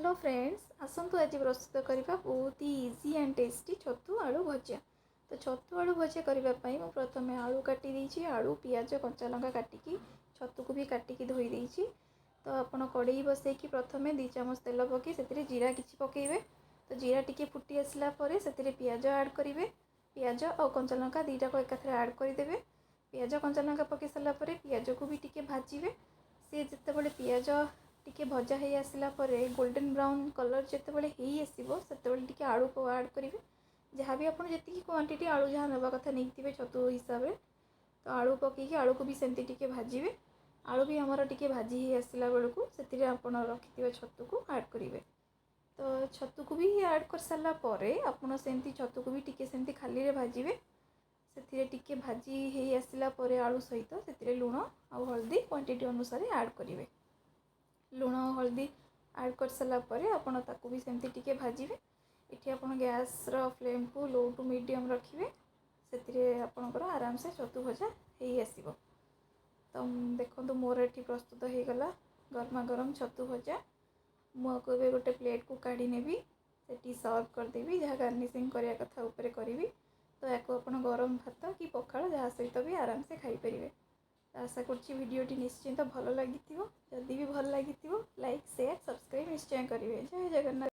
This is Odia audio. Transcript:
ହ୍ୟାଲୋ ଫ୍ରେଣ୍ଡସ୍, ଆସନ୍ତୁ ଆଜି ପ୍ରସ୍ତୁତ କରିବା ବହୁତ ହି ଇଜି ଆଣ୍ଡ ଟେଷ୍ଟି ଛତୁ ଆଳୁ ଭଜା। ତ ଛତୁ ଆଳୁ ଭଜା କରିବା ପାଇଁ ମୁଁ ପ୍ରଥମେ ଆଳୁ କାଟି ଦେଇଛି, ଆଳୁ, ପିଆଜ, କଞ୍ଚା ଲଙ୍କା କାଟିକି ଛତୁକୁ ବି କାଟିକି ଧୋଇ ଦେଇଛି। ତ ଆପଣ କଡ଼େଇ ବସେଇକି ପ୍ରଥମେ 2 ଚାମଚ ତେଲ ପକାଇ ସେଥିରେ ଜିରା କିଛି ପକାଇବେ। ତ ଜିରା ଟିକେ ଫୁଟି ଆସିଲା ପରେ ସେଥିରେ ପିଆଜ ଆଡ଼୍ କରିବେ। ପିଆଜ ଆଉ କଞ୍ଚା ଲଙ୍କା ଦୁଇଟାକୁ ଏକାଥରେ ଆଡ଼୍ କରିଦେବେ। ପିଆଜ କଞ୍ଚା ଲଙ୍କା ପକାଇ ସାରିଲା ପରେ ପିଆଜକୁ ବି ଟିକେ ଭାଜିବେ। ସିଏ ଯେତେବେଳେ ପିଆଜ ଟିକେ ଭଜା ହେଇ ଆସିଲା ପରେ ଗୋଲ୍ଡେନ୍ ବ୍ରାଉନ୍ କଲର୍ ଯେତେବେଳେ ହେଇ ଆସିବ, ସେତେବେଳେ ଟିକେ ଆଳୁକୁ ଆଡ଼୍ କରିବେ। ଯାହା ବି ଆପଣ ଯେତିକି କ୍ୱାଣ୍ଟିଟି ଆଳୁ ଯାହା ନେବା କଥା ନେଇଥିବେ ଛତୁ ହିସାବରେ, ତ ଆଳୁ ପକାଇକି ଆଳୁକୁ ବି ସେମିତି ଟିକେ ଭାଜିବେ। ଆଳୁ ବି ଆମର ଟିକେ ଭାଜି ହେଇ ଆସିଲା ବେଳକୁ ସେଥିରେ ଆପଣ ରଖିଥିବା ଛତୁକୁ ଆଡ଼୍ କରିବେ। ତ ଛତୁକୁ ବି ଆଡ଼୍ କରିସାରିଲା ପରେ ଆପଣ ସେମିତି ଛତୁକୁ ବି ଟିକେ ସେମିତି ଖାଲିରେ ଭାଜିବେ। ସେଥିରେ ଟିକେ ଭାଜି ହେଇ ଆସିଲା ପରେ ଆଳୁ ସହିତ ସେଥିରେ ଲୁଣ ଆଉ ହଳଦୀ କ୍ୱାଣ୍ଟିଟି ଅନୁସାରେ ଆଡ଼୍ କରିବେ। ଲୁଣ ହଳଦୀ ଆଡ଼୍ କରିସାରିଲା ପରେ ଆପଣ ତାକୁ ବି ସେମିତି ଟିକେ ଭାଜିବେ। ଏଠି ଆପଣ ଗ୍ୟାସ୍ର ଫ୍ଲେମ୍କୁ ଲୋ ଟୁ ମିଡ଼ିୟମ୍ ରଖିବେ। ସେଥିରେ ଆପଣଙ୍କର ଆରାମସେ ଛତୁ ଭଜା ହେଇ ଆସିବ। ତ ଦେଖନ୍ତୁ, ମୋର ଏଠି ପ୍ରସ୍ତୁତ ହେଇଗଲା ଗରମା ଗରମ ଛତୁ ଭଜା। ମୁଁ ଆକୁ ଏବେ ଗୋଟେ ପ୍ଲେଟ୍କୁ କାଢ଼ି ନେବି, ସେଠି ସର୍ଭ କରିଦେବି, ଯାହା ଗାର୍ନିସିଂ କରିବା କଥା ଉପରେ କରିବି। ତ ୟାକୁ ଆପଣ ଗରମ ଭାତ କି ପଖାଳ ଯାହା ସହିତ ବି ଆରାମସେ ଖାଇପାରିବେ। ଆଶା କରୁଛି ଭିଡ଼ିଓଟି ନିଶ୍ଚିନ୍ତ ଭଲ ଲାଗିଥିବ। ଯଦି ବି ଭଲ ଲାଗିଥିବ, ଲାଇକ୍, ସେୟାର, ସବସ୍କ୍ରାଇବ୍ ନିଶ୍ଚୟ କରିବେ। ଜୟ ଜଗନ୍ନାଥ।